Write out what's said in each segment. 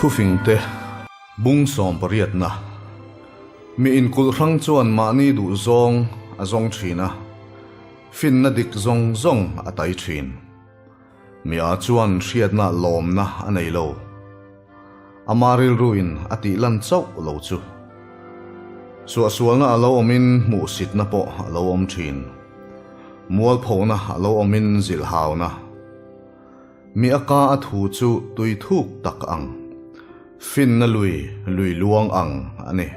Thufingte bung sawmpariatna Mi inkulh hrang chuan mahni duh zawng a zawng thin a, finna dik zawng zawng a tai thin. Mi a chuan hriatna lawmna a nei lo. Ama rilruin a tih lan chauh lo chu. Suahsualna a lo awmin hmuhsitna pawh a lo awm thin. Mualphona a lo awmin zilhhauna. Mi a ka a thu chu tui thuk tak ang, finna lui lui luang ang a ni.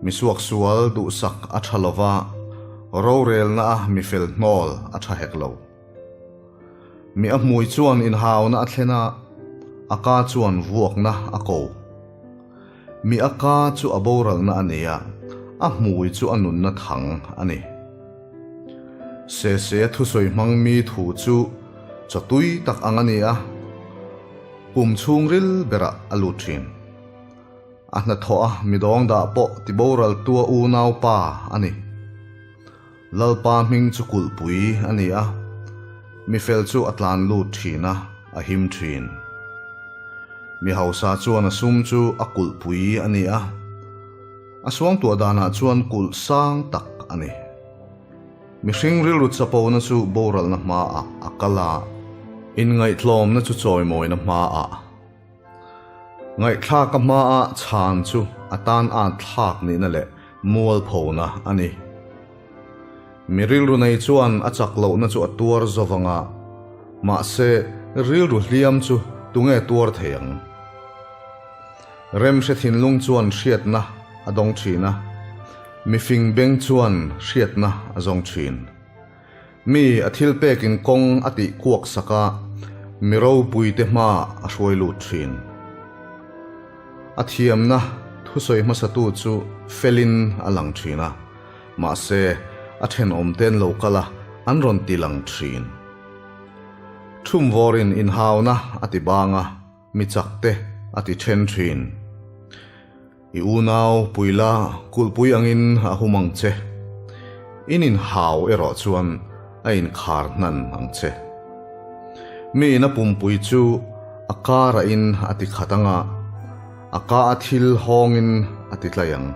Mi suaksual duhsak a tha lova, rorelna a mi fel hnawl a tha hek lo. Mi a hmui chuan inhauna a thlen a, a ka chuan vuakna a ko. Mi a ka chu a boralna a ni a, a hmui chu a nunna thang a ni. Sese thusawi hmang mi thu chu chaw tui tak ang a ni a, pum chhungril berah a lut thin. A hnathawh a midawng dah pawh tiboral tua unaupa a ni. Lalpa hming chu kulhpui a ni a, mi fel chu a tlan lut thin a, a him thin. Mi hausa chuan a sum chu a kulhpui a ni a, a suangtuah danah chuan kulh sang tak a ni. Mihring rilru chapona chu boralna hmaah a kal a, inngaihtlawmna chu chawimawina hmaah. Ngaihthlak a hmaa chhan chu a tan at thlak nihna leh mualphona a ni. Mi rilru nei chuan a chak lohna chu a tuar zo vang a, mahse rilru hliam chu tunge tuar thei ang? Remhre thinlung chuan hriatna a dawng thin a, mifing beng chuan hriatna a zawng thin. Mi a thil pekin kawng a tih kuak sak a, mi ropuite hma a hruai lut thin. A thiamna thusawi hmasatu chu felin a lang thin a, mahse a thenawmte'n lo kal a, an rawn ti lang thin. Thumvawrin inhauna a ti bang a, mi chakte a ti then thin. I unau puila kulhpui angin a hum ang che. In inhau erawh chuan a inkhar hnan ang che. Mi in a pumpui chu a kara in a ti khat ang a, a ka a thil hawngin a ti tlai ang.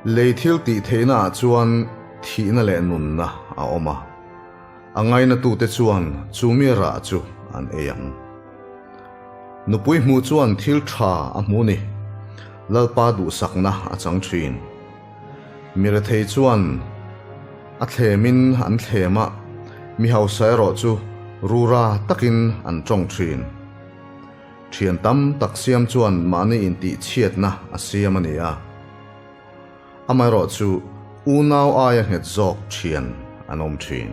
Lei thil tih theihna ah chuan thihna leh nunna a awm a, a ngainatute chuan chu mi rah chu an ei ang. Nupui hmuh chuan thil tha a hmu ni. Lalpa duhsakna a chang thin. Mi rethei chuan a thlemin an thlem a, mi hausa erawh chu rura takin an tawng thin. Thian tam tak siam chuan mahni intihchhiatna a siam a ni a. Amaherawhchu unau aia nghet zawk thian an awm thin.